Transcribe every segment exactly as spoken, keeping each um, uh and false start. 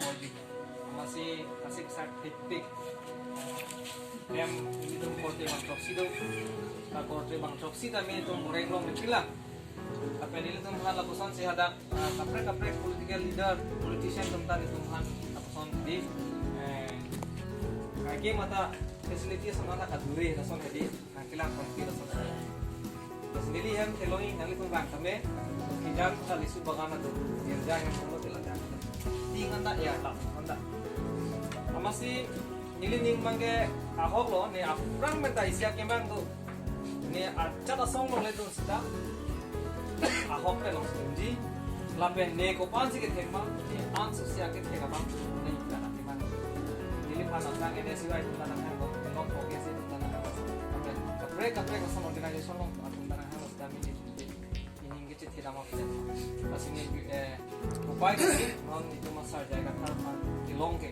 Amatsi asik sak hektik. Em, ilitum korte bang choksi do. Ta korte bang choksi tame itum oreng long mepila. Lapen ilitum aphan lapuson si hadak, ah, kaprek kaprek political leader, politician atum ta ilitum aphan lapuson di, eh, kaike mata facility asonta kadure lason hedi nangkelang pon pi lason. Terus neli hem kelong-i nanglitum bang tame, kijang kali su bagan adu, girja hem solo tela jang. Ting anta ya ta, anta. Amatsi neli ning abangke ahok lo, ne aphrang menta isi akemang do. Ne achat asong longle dun sita. Ahok pen longsi dunji. Lapen ne kopan si kethek ma, ne anso si akethek abang, ne ika akemang. Neli aphan asang N S U I atum ta nang hang lo, long poke si atum ta nang hang lo. Lapen kaprek kaprek asong organization along atum ta nang hang lo sita mini. Ining kechethe dam apot. Lasi ne, eh, upai ke non itum asar jai kathar aphan kelong ke.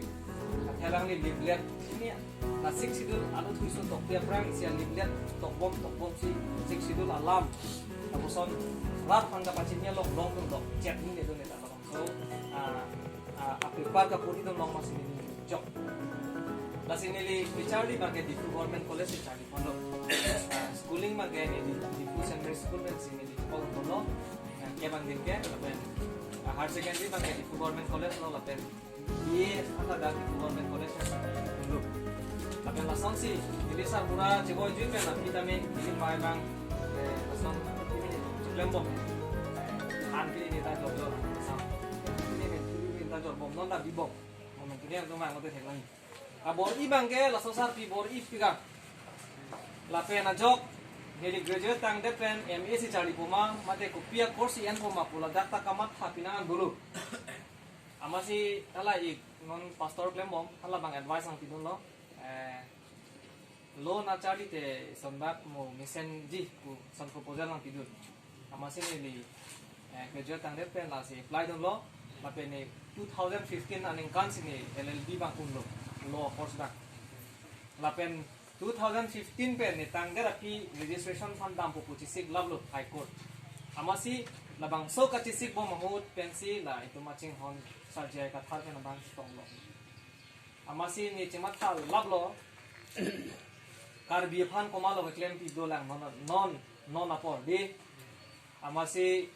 Kathelang ni leaflet ini la Sixth Schedule alo thuisun tokte aphrang isi a-leaflet tokbom tokbom si Sixth Schedule alam. Lapuson rat aphan kapachini along longdun dok chet ni ne do ne ta. So, ah, ah, a-paper kapuri dun long amatsi neli jok. Lasi neli kecharli abangke Diphu Government College si charli ponlo. Ah, schooling abangke neli Diphu Saint Mary's School pensi neli kepon ponlo. Ah, ke abang din ke, lapen, ah, higher secondary abangke Diphu Government College lo lapen B A anta dak Diphu Government College si ponlo. Lapen lasonsi, neli sarbura cheboi jui pen aphi tame, neli pai abang, eh, lason, ini, chiklem bom. Eh, han ke ini ta jor jor, lason. Ini, ini, ini ta jor bom, non ta bi bom. Bom, ini, ini, ini, ini, ini, ini. Abor-i abangke, laso sarpi bor-i pika. Lapen ajok, neli graduate tangdet pen M A si charli poma, mate kopi a-course si en poma pu ladak ta kamatha pinangan dolo. Amatsi hala ik non pastor klembom, hala abang advice nangpidunlo. Eh, lo na charli te sonbak mo mesenji pu son proposal nangpidun. Amatsi neli, eh, graduate tangdet pen lasi apply dunlo. Lapen ne two thousand fifteen aningkan si ne L L B abang unlo. Law course abang. Lapen two thousand fifteen pen ne tangdet aphi registration aphan dampo pu chesik laplo High Court. Amatsi labangso kachesik bom ahut pensi la itum achinghon sar jai kathar pen abang tonglo. Amatsi ne chematha laplo, Karbi aphan komatlo keklempi dolang non, non, non apor di. Amatsi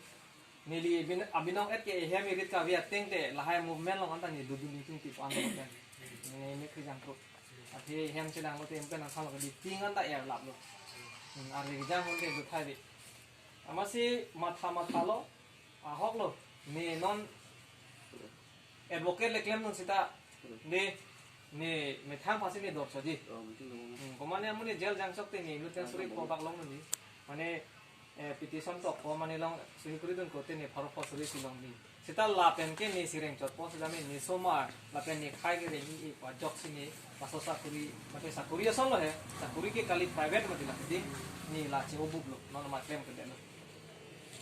neli bin-, abinong et ke ehem irit kave ateng te lahai movement along anta ne dudun itum tip an lo pen. Ne, ne krijang kru. Athe ehem chelang lo te em pen asal ke di ting anta er laplo. Hmm, arve kejang hon te duthai di. Amatsi matha matha lo, ahok lo. Ne non advocate le klemdun sita. Ne, ne methang aphansi ne dorso ji. Oh, betul dong. Hmm, komane amonit jail jangchok te ne, methang suri ko bak long ni. Mane, eh, petition tok ko mane long suri kuri dun ko te ne pharo pho suri si long ni. Sita lapen ke ne sireng chotpo sita me ne somar, lapen ne khai ke reng-i, i pa jok si ne, laso sakuri, mate sakuri ason lo he, sakuri ke kali private mati la, di, ne la che-obuk lo, non ma klem ke lo.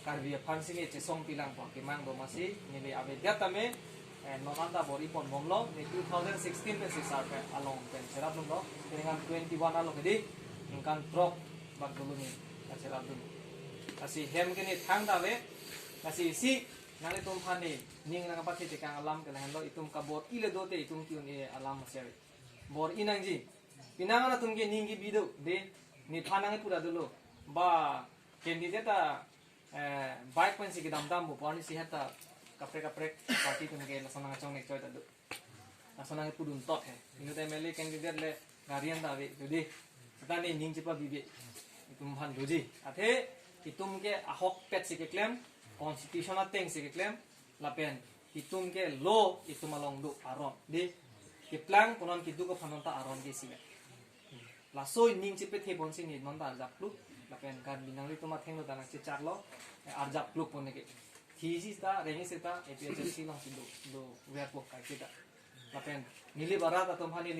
Karbi aphansi ne chesong pilang po, kemang do amatsi, neli avedet tame, eh, non anta bor-i pon bomlo, ne two thousand sixteen pen si sar pen along pen cherapdunlo, penang twenty-one alo ke di, ningkan throk bak dolo ne, kacherapdun. Lasi hem ke ne thangta ave, lasi isi, nanglitum aphan ne, ning nangkapathe tekang alam ke lahenlo, itum kabor-i le do te itum ke-un-e alam masi ave. Bor-i nangji, pinang atum ke ning kebi do, de, nephan nangkipu ra dolo, ba, candidate ta, eh, bike pensi kedam dam bo, pu arni si heta kaprek kaprek party atum ke lason nangchongnek choi ta do. Lason nangpudun tot he. Inut M L A candidate le gari anta ave, jodi. Seta ne ning chepabi ave. Itum aphan doji. Athe itum ke ahokpet si keklem, constitution ateng si keklem, lapen itum ke law itum along do aron. Di, keplang pu non keduk aphan non ta aron ke si le. Laso ining chepethe ponsi ne non ta arjap kluk, lapen Karbi nanglitum athengno ta nangchechaklo, eh, arjap kluk pon ne ke. Thisi ta, rengsi ta, A P H L C alongsi do, do verpo kaike ta. Lapen, neli barat atum aphan neli